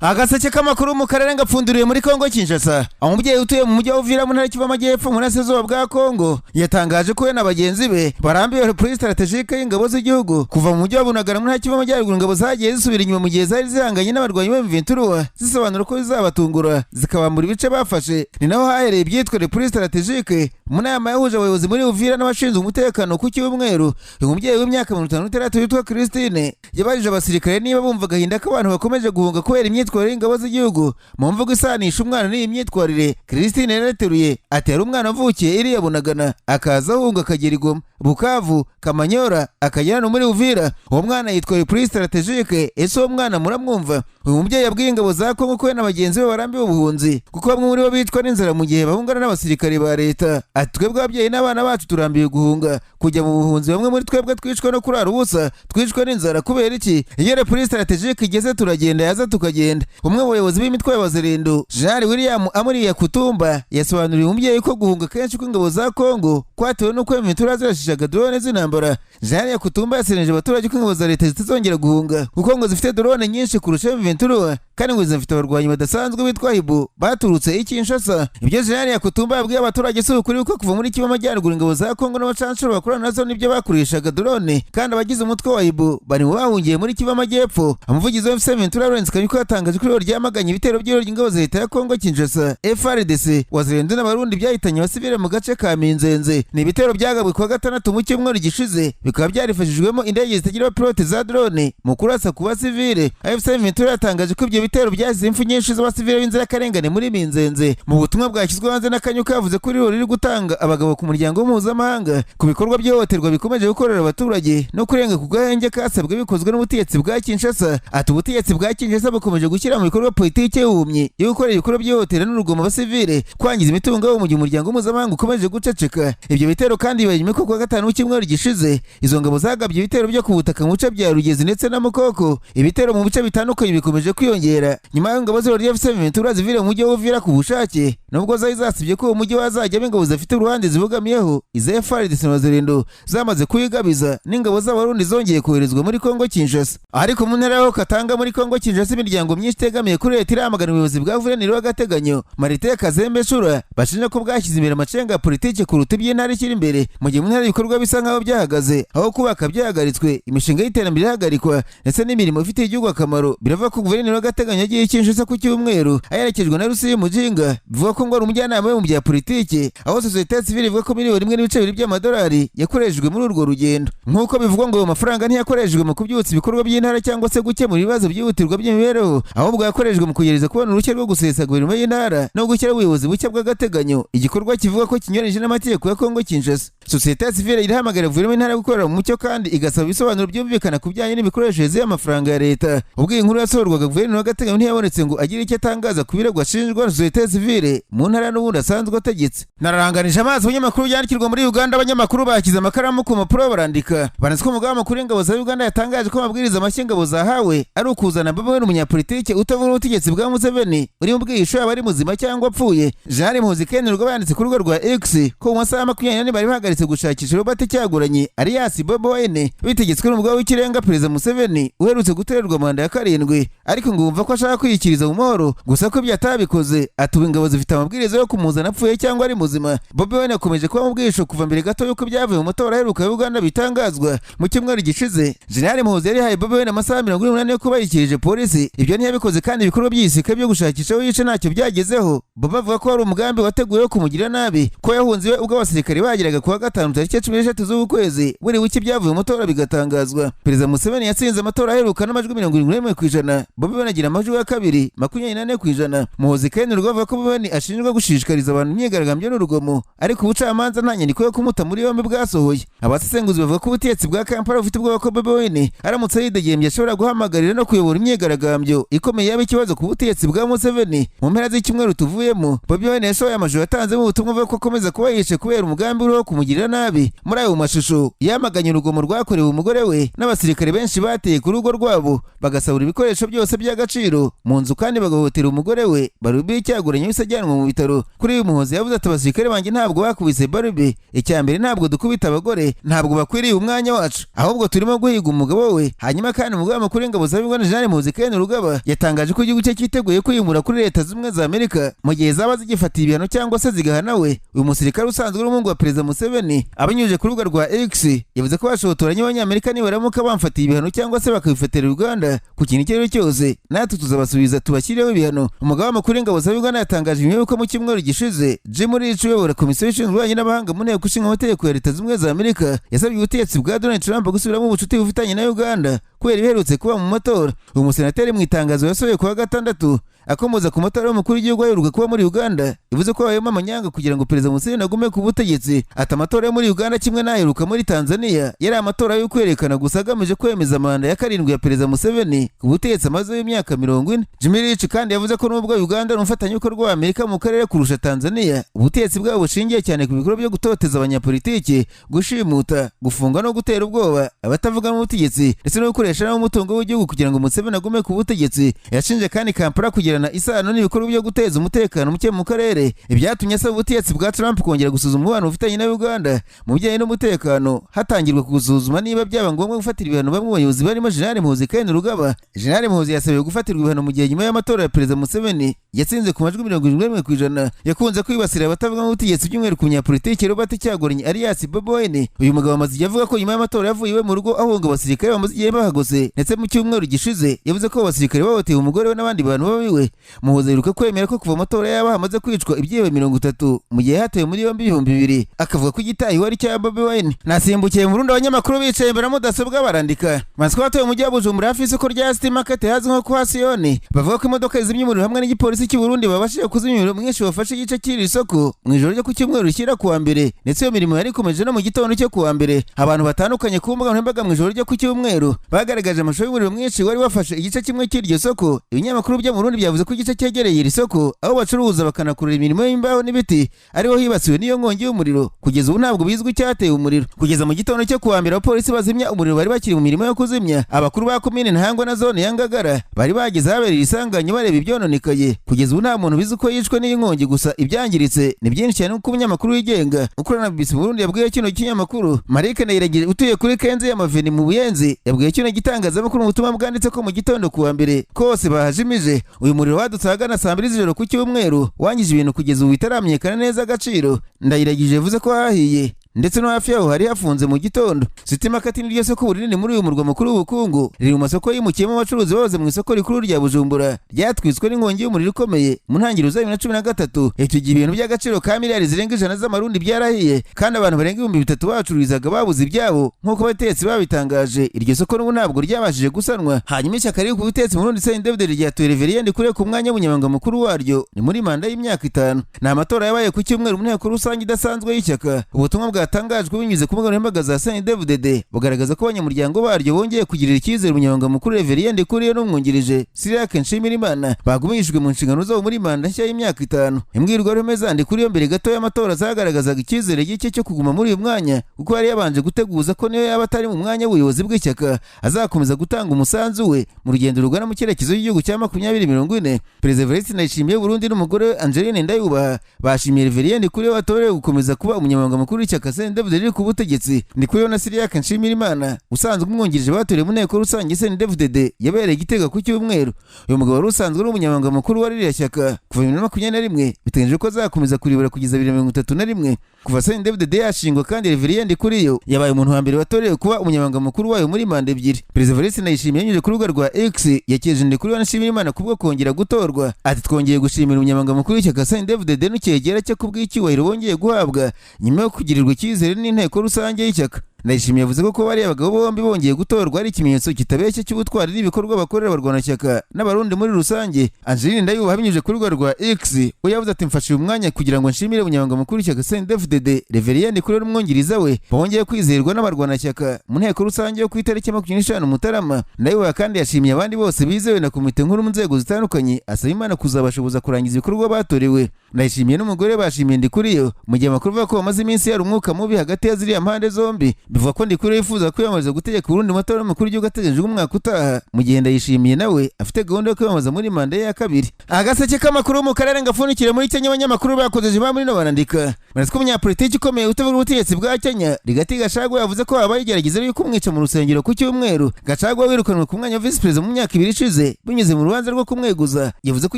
Agaseke k'amakuru mu karere gapfunduriwe muri Kongo Kinshasa. Umubyeyi utuye mu mujyi wa Uvira, mu ntara y'Kivu Amajyepfo, mu burasirazuba bwa Kongo, yatangaje ko we na bagenzi be barambiwe repli stratégique y'ingabo z'igihugu. Kuva mu mujyi wa Bunagana, mu ntara y'Kivu Amajyaruguru, ingabo zagiye zisubira inyuma mu gihe zari zihanganye n'abarwanyi ba M23, zisobanura ko zizabatungura zikabambura ibice bafashe. Ni naho hahereye ibyitwa repli stratégique. Mu nama yahuje abayobozi muri Uvira n'abashinzwe umutekano ku cyumweru, uyu mubyeyi w'imyaka 56 witwa Christine yabajije abasirikare niba bumva agahinda k'abantu bakomeje guhunga kubera imyitwarire y'ingabo z'igihugu. Mu mvugo isanisha umwana n'iyi myitwarire, Christine yarateruye ati: "Hari umwana wavukiye iriya Bunagana, akaza ahunga, akagera i Goma, Bukavu, Kamanyora, akagera no muri Uvira. Uwo mwana yitwa repli stratégique. Ese uwo mwana muramwumva?" Uyu mubyeyi yabwiye ingabo za Kongo ko we na bagenzi be barambiwe ubuhunzi, kuko bamwe muri bo bicwa n'inzara mu gihe bahungana n'abasirikare ba leta. Ati: "Twebwe ababyeyi n'abana bacu turambiwe guhunga, kujya mu buhunzi. Bamwe muri twebwe twicwa no kurara ubusa, twicwa n'inzara. Kubera iki? Iyo repli stratégique igeze turagenda, yaza tukagenda." Umwe mu bayobozi b'imitwe y'Abazalendo, Jean William Amuriya Kutumba, yasobanuriye umubyeyi ko guhunga kenshi kw'ingabo za Kongo kwatewe n'uko M23 zirashishaga drone z'intambara. Jean Yakutumba yasereje abaturage ko ingabo za leta zitazongera guhunga, kuko ngo zifite drone nyinshi kurusha M23, kandi ngo zifite abarwanyi badasanzwe bitwa Hibu baturutse i Kinshasa. Ibyo Jean Yakutumba yabwiye abaturage si ukuri, kuko kuva muri Kivu Amajyaruguru ingabo za Kongo n'abacanshuro bakorana nazo nibyo bakoreshaga drone, kandi abagize umutwe wa Hibu bari mu bahungiye muri Kivu Amajyepfo. Umuvugizi wa M23, Lawrence Kanyuka, yatangaje ko ryamaganye ibitero by'ingabo za leta ya Kongo Kinshasa, FARDC, Wazalendo n'Abarundi byahitanye abasivile mu gace ka Minzenze. Ni ibitero byagabwe kuwa gatandatu mu cyumweru gishize, bikaba byarifashijwemo indege zitagira abapilote za drone mu kurasa ku basivile. AFC M23 yatangaje ko ibyo bitero byasize impfu nyinshi z'abasivile b'inzirakarengane muri Minzenze. Mu butumwa bwashyizwe hanze na Kanyuka, yavuze ko iri riri gutanga abagabo ku muryango mpuzamahanga ku bikorwa by'ihohoterwa bikomeje gukorera abaturage no kurenga ku gahenge kasabwe bikozwe n'ubutegetsi bwa Kinshasa. Ati: "Ubutegetsi bwa Kinshasa bukomeje gushyira mu bikorwa politiki y'ubuhumyi yo gukora ibikorwa by'ihohotera n'urugomo abasivile, kwangiza imitungo yabo, mu gihe umuryango mpuzamahanga ukomeje guceceka." Ibyo bitero kandi bibaye nyuma ko kuwa gatanu w'icyumweru gishize izo ngabo zagabye ibitero byo ku butaka mu bice bya Rugezi ndetse na Mukoko. Ibitero mu bice bitandukanye bikomeje kwiyongera nyuma y'aho ingabo z'ihuriro rya M23 zivire mu mujyi wa Uvira ku bushake, nubwo zari zasibye ko uwo mujyi wazajyamo ingabo zifite uruhande zibogamiyeho. Iza FARDC na Wazalendo zamaze kuyigabiza, n'ingabo z'Abarundi zongeye koherezwa muri Kongo Kinshasa. Ariko mu ntara y'aho Katanga muri Kongo Kinshasa, imiryango myinshi itegamiye kuri leta iramagana ubuyobozi bwa guverineri w'agateganyo Martin Kazembe Shura, bashinja ko bwashyize imbere amacenga ya politiki kuruta iby'intara ishyira imbere, mu gihe mu ntara ibikorwa bisa nk'aho byahagaze, aho kubaka byahagaritswe, imishinga y'iterambere ihagarikwa, ndetse n'imirimo ifitiye igihugu akamaro. Biravuga ko guverineri w'agateganyo yagiye i Kinshasa ku cyumweru aherekejwe na Rusiyi Mujinga, bivuga ko ngo ari umujyanama we mu bya politiki, aho sosiyete sivile ivuga ko miliyoni 1.2 by'amadolari yakoreshejwe muri urwo rugendo. Nk'uko bivugwa, ngo ayo mafaranga ntiyakoreshejwe mu kubyutsa ibikorwa by'intara cyangwa se gukemura ibibazo byihutirwa by'imibereho, ahubwo yakoreshejwe mu kugereza kubona uruhushya rwo gusesa guverinoma y'intara no gushyiraho ubuyobozi bushya bw'agateganyo, igikorwa kivuga ko kinyuranyije n'amategeko ya Kongo Kinshasa. Sosiyete sivile irahamagara guverinoma y'intara gukorera mu mucyo, kandi igasaba ibisobanuro byumvikana ku bijyanye n'imikoreshereze y'amafaranga ya leta. Ubwo iyi nkuru yasohorwaga, guverinoma w'agateganyo ntiyabonetse ngo agire icyo atangaza ku birego ashinjwa na sosiyete sivile mu ntara n'ubundi asanzwe ategetse. Nararanganije amaso abanyamakuru byandikirwa muri Uganda. Abanyamakuru bashyize amakaramu ku mpapuro barandika, banditse ko umugaba mukuru w'ingabo za Uganda yatangaje ko amabwiriza mashya ingabo zahawe ari ukuzana Bobi Wine, umunyapolitike utavuga ubutegetsi bwa Museveni uri mu bwihisho, yaba ari muzima cyangwa apfuye. Jean Muhuzi Ken yanditse ku rubuga rwa X ko mu masaha 24 bari bahagaritse gushakisha Robert Kyagulanyi alias Bobi Wine, bitegetswe n'umugaba w'ikirenga Perezida Museveni uherutse gutorerwa manda ya karindwi, ariko ngo wumva ko ashaka kwiyikiriza mu mahoro gusa, ko ibyo atabikoze. Atuba ingabo zifite amabwiriza yo kumuzana apfuye cyangwa ari muzima. Bobi Wine akomeje kuba mu bwihisho kuva mbere gato y'uko ibyavuye mu matora aheruka ya Uganda bitangazwa mu cyumweru gishize. General Muhuzi yari yahaye Bobi Wine amasaha 48 yo kuba yikirije polisi. Ibyo ntiyabikoze, kandi ibikorwa by'igisirikare byo gushakisha aho yice ntacyo byagezeho. Bobi avuga ko hari umugambi wateguwe wo kumugira nabi, ko yahunze iwe ubwo abasirikare bageraga kuwa gatanu tariki 13 z'uku kwezi, buri buke ibyavuye mu matora bigatangazwa. Perezida Museveni yatsinze amatora aheruka n'amajwi 71%. Bobi Wine agira amajwi ya kabiri, 24%. Muhoozi Kainerugaba avuga ko Bobi Wine ashinjwa gushishikariza abantu imyigaragambyo n'urugomo, ariko ubucamanza nta nyandiko yo kumuta muri yombi bwasohoye. Abasesenguzi bavuga ko ubutegetsi bwa Kampala bufite ubwoba ko Bobi Wine aramutse yidegembye ashobora guhamagarira no kuyobora imyigaragambyo ikomeye yaba ikibazo ku butegetsi bwa Museveni. Mu mpera z'icyumweru tuvuyemo, avuyemo. Bobi Wine yasohoye amashusho yatanzemo ubutumwa avuga ko akomeza kuba yishe kubera umugambi uriho kumugirira nabi. Muri ayo mashusho yamaganye urugomo rwakorewe umugore we n'abasirikare benshi bateye ku rugo rwabo, bagasahura ibikoresho byose by'agaciro mu nzu kandi bagahohotera umugore we Barbie Kyagulanyi wese ajyanwa mu bitaro. Kuri uyu Muhozi yavuze ati: "Abasirikare banjye ntabwo bakubise Barbie. Icya mbere, ntabwo dukubita abagore, ntabwo bakwiriye umwanya wacu, ahubwo turimo guhiga umugabo we." Hanyuma kandi umugaba mukuru w'ingabo za Uganda, Jenerali Muhoozi Kainerugaba, yatangaje ko igihugu cye cyiteguye kwimura kuri Leta Zunze za Amerika mu gihe zaba zigifatiye ibihano cyangwa se zigahana we. Uyu musirikare usanzwe uri umuhungu wa Perezida Museveni, abinyujije ku rubuga rwa X, yavuze ko bashotoranye Abanyamerika nibaramuka bamfatiye ibihano cyangwa se bakabifatira Uganda ku kintu icyo ari cyo cyose, natwe tuzabasubiza tubashyireho ibihano. Umugaba mukuru w'ingabo za Uganda yatangaje nyuma y'uko mu cyumweru gishize Jim Risch uyobora komisiyo ishinzwe ububanyi n'amahanga mu nteko ishinga amategeko ya Leta Zunze Ubumwe za Amerika yasabye ubutegetsi bwa Donald Trump gusubiramo ubucuti bufitanye na Uganda kubera ibiherutse kuba mu matora. Uyu musenateri mu itangazo yasohoye kuwa gatandatu akomoza ku matora y'umukuru w'igihugu aheruka kuba muri Uganda, bivuze ko habayemo amanyanga kugira ngo Perezida Museveni agume ku butegetsi. Ati: "Amatora yo muri Uganda kimwe n'aheruka muri Tanzania yari amatora yo kwerekana gusa, agamije kwemeza manda ya karindwi ya Perezida Museveni ku butegetsi amazeho imyaka 40." Jim Risch kandi yavuze ko nubwo Uganda ari umufatanyabikorwa wa Amerika mu karere kurusha Tanzania, ubutegetsi bwabo bushingiye cyane ku bikorwa byo gutoteza abanyapolitiki, gushimuta, gufunga no gutera ubwoba abatavuga n'ubutegetsi, ndetse no gukoresha nabi umutungo w'igihugu kugira ngo Museveni agume ku butegetsi. Yashinje kandi Kampala kugirana isano n'ibikorwa byo guteza umutekano muke mu karere, ibyatumye asaba ubutegetsi bwa Trump kongera gusuzuma umubano ufitanye na Uganda mu bijyanye n'umutekano, hatangirwa gusuzuma niba byaba ngombwa gufatira ibihano bamwe mu bayobozi barimo Jenerali Muhoozi Kainerugaba. Jenerali Muhoozi yasabiwe gufatirwa ibihano mu gihe nyuma y'amatora ya Perezida Museveni yatsinze ku majwi 71%, yakunze kwibasira abatavuga n'ubutegetsi, by'umwihariko ku munyapolitiki Robert Kyagulanyi alias Bobi Wine. Uyu mugabo amaze igihe avuga ko nyuma y'amatora yavuye iwe mu rugo ahunga abasirikare bamaze igihe bahagose, ndetse mu cyumweru gishize yavuze ko abasirikare bahohoteye umugore we n'abandi bantu babiwe. Muhoozi aheruka kwemera ko kuva amatora yaba hamaze kwicwa ibyihebe 30, mu gihe hatewe muri yombi 2000, akavuga ko igitahiwe ari cya Bobi Wine. Nasimbukiye mu Burundi, abanyamakuru bicaye imbere ya mudasobwa barandika. Masiko batuye mu mujyi wa Bujumbura hafi y'isoko rya City Market hazwi nko kwa Siyoni bavuga ko imodoka zizimya umuriro hamwe n'igipolisi cy'u Burundi babashije kuzimya umuriro mwinshi wafashe igice cy'iri soko mu ijoro ryo ku cyumweru rishyira kuwa mbere, ndetse iyo mirimo yari ikomeje no mu gitondo cyo kuwa mbere. Abantu batandukanye ku mbuga nkoranyambaga mu ijoro ryo ku cyumweru bagaragaje amashusho y'umuriro mwinshi wari wafashe igice kimwe cy'iryo soko. Ibinyamakuru byo mu Burundi byavuze ko igice cyegereye iri soko, aho bacuruza bakanakorera imirimo y'imbaho n'ibiti, ariho hibasiwe n'iyo nkongi y'umuriro. Kugeza ubu ntabwo bizwi icyateye umuriro. Kugeza mu gitondo cyo kuwa mbere, abapolisi bazimya umuriro bari bakiri mu mirimo yo kuzimya. Abakuru ba komine Ntahangwa na zone ya Ngagara bari bageze ahabereye isanganya bareba ibyononekaye. Kugeza ubu nta muntu bizi ko yishwe n'iyi nkongi, gusa ibyangiritse ni byinshi cyane, nk'uko umunyamakuru wigenga ukorana na BBC mu Burundi yabwiye kino kinyamakuru. Marike Ndayiragije utuye kuri Kenze y'Amaveni mu Buyenzi yabwiye kino gitangazamakuru mu butumwa bwanditse ko mu gitondo kuwa mbere kose bahajimije. Uyu muriro wadutse ahagana saa 2 z'ijoro ku cyumweru, wangije ibintu kugeza ubu bitaramenyekana neza agaciro. Ndayiragije yavuze ko hahiye ndetse no hafi yaho hari hafunze mu gitondo. City Market ni ryo soko rinini muri uyu murwa mukuru w'ubukungu, riri mu masoko yimukiyemo abacuruzi bahoze mu isoko rikuru rya Bujumbura ryatwitswe n'inkongi y'umuriro ikomeye mu ntangiriro za 2013. Icyo gihe ibintu by'agaciro ka miliyari zirenga 100 z'amarundi byarahiye, kandi abantu barenga 3000 bacururizaga babuze ibyabo, nk'uko abategetsi babitangaje. Iryo soko n'ubu ntabwo ryabashije gusanwa. Hanyuma ishyaka riri ku butegetsi mu Burundi, CNDD-FDD, ryatoye Reverien Ndikuriyo ku mwanya w'umunyamabanga mukuru waryo, ni muri manda y'imyaka 5. Ni amatora yabaye ku cyumweru mu nteko rusange idasanzwe y'ishyaka. Ubutumwa bwatangajwe binyuze ku mbuga nkoranyambaga za CNDD-FDD bugaragaza ko abanyamuryango baryo bongeye kugirira icyizere umunyamabanga mukuru Reverien Ndikuriyo n'umwungirije Cyriaque Nshimirimana bagumishijwe mu nshingano zabo muri manda nshya y'imyaka 5. Imbwirwaruhame za Ndikuriyo mbere gato y'amatora zagaragazaga icyizere gike cyo kuguma muri uyu mwanya, kuko yari yabanje guteguza ko niyo yaba atari mu mwanya w'ubuyobozi bw'ishyaka azakomeza gutanga umusanzu we mu rugendo rugana mu cyerekezo cy'igihugu cya 2040. Perezida Evariste Ndayishimiye Burundi n'umugore we Angeline Ndayubaha bashimiye Reverien Ndikuriyo watorewe gukomeza kuba umunyamabanga mukuru w'ishyaka CNDD-FDD riri ku butegetsi. Ndikuriyo na Cyriaque Nshimirimana usanzwe umwungirije batorewe mu nteko rusange CNDD-FDD yabereye Igitega ku cyumweru. Uyu mugabo wari usanzwe ari umunyamabanga mukuru wa ririya shyaka kuva 2021, biteganyijwe ko azakomeza kuribura kugeza 2031. Kuva CNDD-FDD yashingwa kandi, Reverien Ndikuriyo yabaye umuntu wa mbere watorewe kuba umunyamabanga mukuru wayo muri manda ebyiri. Perezida Evariste Ndayishimiye yanyujije ku rubuga rwa X yakeje Ndikuriyo na Nshimirimana kubwo kongera gutorwa. Ati: "Twongeye gushimira umunyamabanga mukuru w'ishyaka CNDD-FDD n'icyegera cye kubw'icyubahiro bongeye guhabwa nyuma yo kugirirwa icyizere n'inteko rusange y'ishyaka." Ndayishimiye yavuze ko kuba bariya bagabo bombi bongeye gutorwa ari ikimenyetso kitabeshya cy'ubutwari n'ibikorwa bakorera abarwanashyaka n'Abarundi muri rusange. Angeline Ndayubaha, binyujije ku rubuga rwa X, we yavuze ati: "Mfashe uyu mwanya kugira ngo nshimire Umunyamabanga Mukuru w'ishyaka CNDD-FDD, Reverien Ndikuriyo, n'umwungiriza we bongeye kwizerwa n'abarwanashyaka mu nteko rusange yo ku itariki 25 Mutarama." Ndayubaha kandi yashimiye abandi bose bizewe na komite nkuru mu nzego zitandukanye, asaba Imana kuzabashoboza kurangiza ibikorwa batorewe. Ndayishimiye n'umugore bashimiye Ndikuriyo, mu gihe amakuru avuga ko bamaze iminsi hari umwuka mubi hagati ya ziriya mpande zombi. Bivuga ko Ndikuriyo yifuza kwiyamamariza gutegeka Uburundi mu matora y'umukuru w'igihugu ateganyijwe umwaka utaha, mu gihe Ndayishimiye nawe afite gahunda yo kwiyamamaza muri manda ye ya kabiri. Agaseke k'amakuru mu karere ngapfundikire muri Kenya. Abanyamakuru bakozeje ba muri no barandika baretse ko umunyapolitiki ukomeye utavuga ubutegetsi bwa Kenya, Rigathi Gachagua, yavuze ko habaye igerageza ryo kumwica mu rusengero ku cyumweru. Gachagua wirukanwe ku mwanya wa visi perezida mu myaka 2 ishize binyuze mu rubanza rwo kumweguza, yavuze ko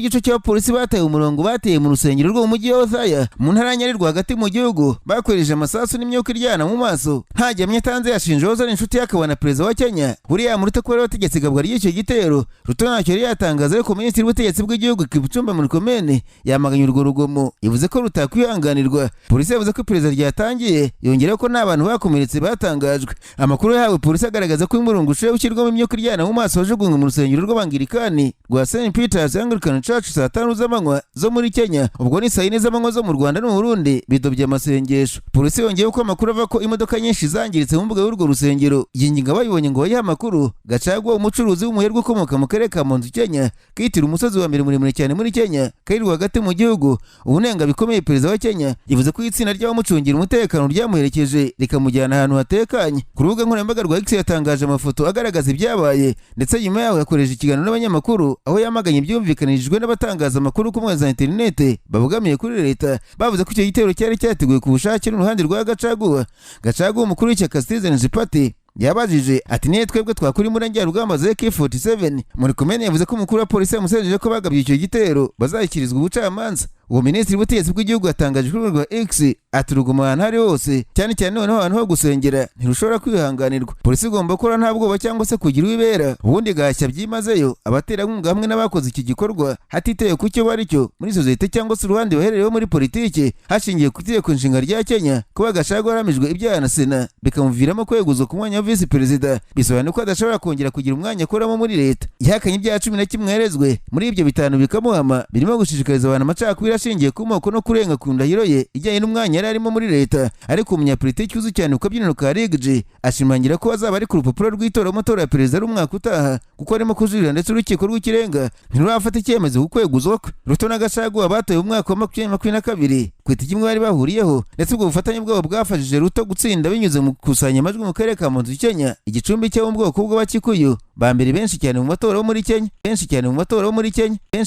igice cy'abapolisi bataye umurongo bateye mu rusengero rwo mu mujyi wa Othaya, mu ntara ya Nyeri rwagati mu gihugu, bakoresheje amasasu n'imyuka iryana mu maso. Nta gihamya atanze, yashinje uwahoze ari inshuti ye akaba na perezida wa Kenya, William Ruto, kuba wategetse igabwa ry'icyo gitero. Ruto ntacyo yari yatangaza, ariko minisitiri w'ubutegetsi bw'igihugu, Kipchumba Murkomen, yamaganye urwo rugomo, yavuze ko rutakwihanganirwa. Polisi yavuze ko iperereza ryatangiye, yongeraho ko nta bantu bakomeretse batangajwe. Amakuru yahawe polisi agaragaza ko umurungo ushoboye gushyirwamo imyuka iryana mu maso wajugunywe mu rusengero rw'Abangirikani rwa St Peters Anglican Church saa 5 z'amanywa zo muri Kenya, ubwo ni saa 4 z'amanywa zo mu Rwanda no mu Burundi, bidobye amasengesho. Polisi yongeyeho ko amakuru ava ko imodoka nyinshi zangiritse mu mbuga y'urwo rusengero, yinginga abayibonye ngo bayihe amakuru. Gachagua, umucuruzi w'umuherwe ukomoka mu karere ka Mount Kenya kitira umusozi wa mbere muremure cyane muri Kenya, kari rwagati mu gihugu, ubunenga bikomeye perezida wa Kenya, yavuze ko itsinda ry'abamucungira umutekano ryamuherekeje rikamujyana ahantu hatekanye. Ku rubuga nkoranyambaga rwa X yatangaje amafoto agaragaza ibyabaye, ndetse nyuma yaho yakoresheje ikiganiro n'abanyamakuru, aho yamaganye ibyumvikanishijwe n'abatangaza amakuru ku mbuga za interinete babogamiye kuri leta, bavuze ko icyo gitero cyari cyateguwe ku bushake n'uruhande rwa Gachagua. Gachagua, umukuru w'ishyaka Citizens Party, yabajije ati: "Niyo twebwe twakura imbunda njyarugamba za AK-47?" Murkomen yavuze ko umukuru wa polisi yamusezeje ko bagabye icyo gitero bazashyikirizwa ubucamanza. Uwo minisitiri w'ubutegetsi bw'igihugu yatangaje kuri rwa X ati: "Urugomo ahantu ari hose, cyane cyane noneho ahantu ho gusengera, ntirushobora kwihanganirwa. Polisi igomba gukora nta bwoba cyangwa se kugira uwibera, ubundi igahashya byimazeyo abaterankunga hamwe n'abakoze iki gikorwa, hatitaye ku cyo bari cyo muri sosiyete cyangwa se uruhande baherereyeho muri politiki." Hashingiwe ku itegeko nshinga rya Kenya, kuba Gachagua yaramijwe ibyaha na Sena bikamuviramo kweguzwa ku mwanya wa visi perezida, bisobanuye ko adashobora kongera kugira umwanya akoramo muri leta. Yahakanye ibyaha 11 yarezwe, muri ibyo bitanu bikamuhama birimo gushishikariza abantu amacakubiri ashingiye ku moko no kurenga ku ndahiro ye ijyanye n'umwanya yari arimo muri leta. Ariko umunyapolitiki uzwi cyane ku kabyiniro ka Riggy G ashimangira ko azaba ari ku rupapuro rw'itora mu matora ya perezida ari umwaka utaha, kuko arimo kujurira ndetse Urukiko rw'Ikirenga ntirurafata icyemezo ku kweguzwa kwe. Ruto na Gachagua batoye mu mwaka wa 2022 ku itike imwe bari bahuriyeho, ndetse ubwo bufatanye bwabo bwafashije Ruto gutsinda binyuze mu gukusanya amajwi mu karere ka Mount Kenya, igicumbi cyo mu bwoko bw'Abakikuyu ba mbere benshi cyane mu matora yo muri Kenya, benshi cyane mu matora yo muri Kenya benshi.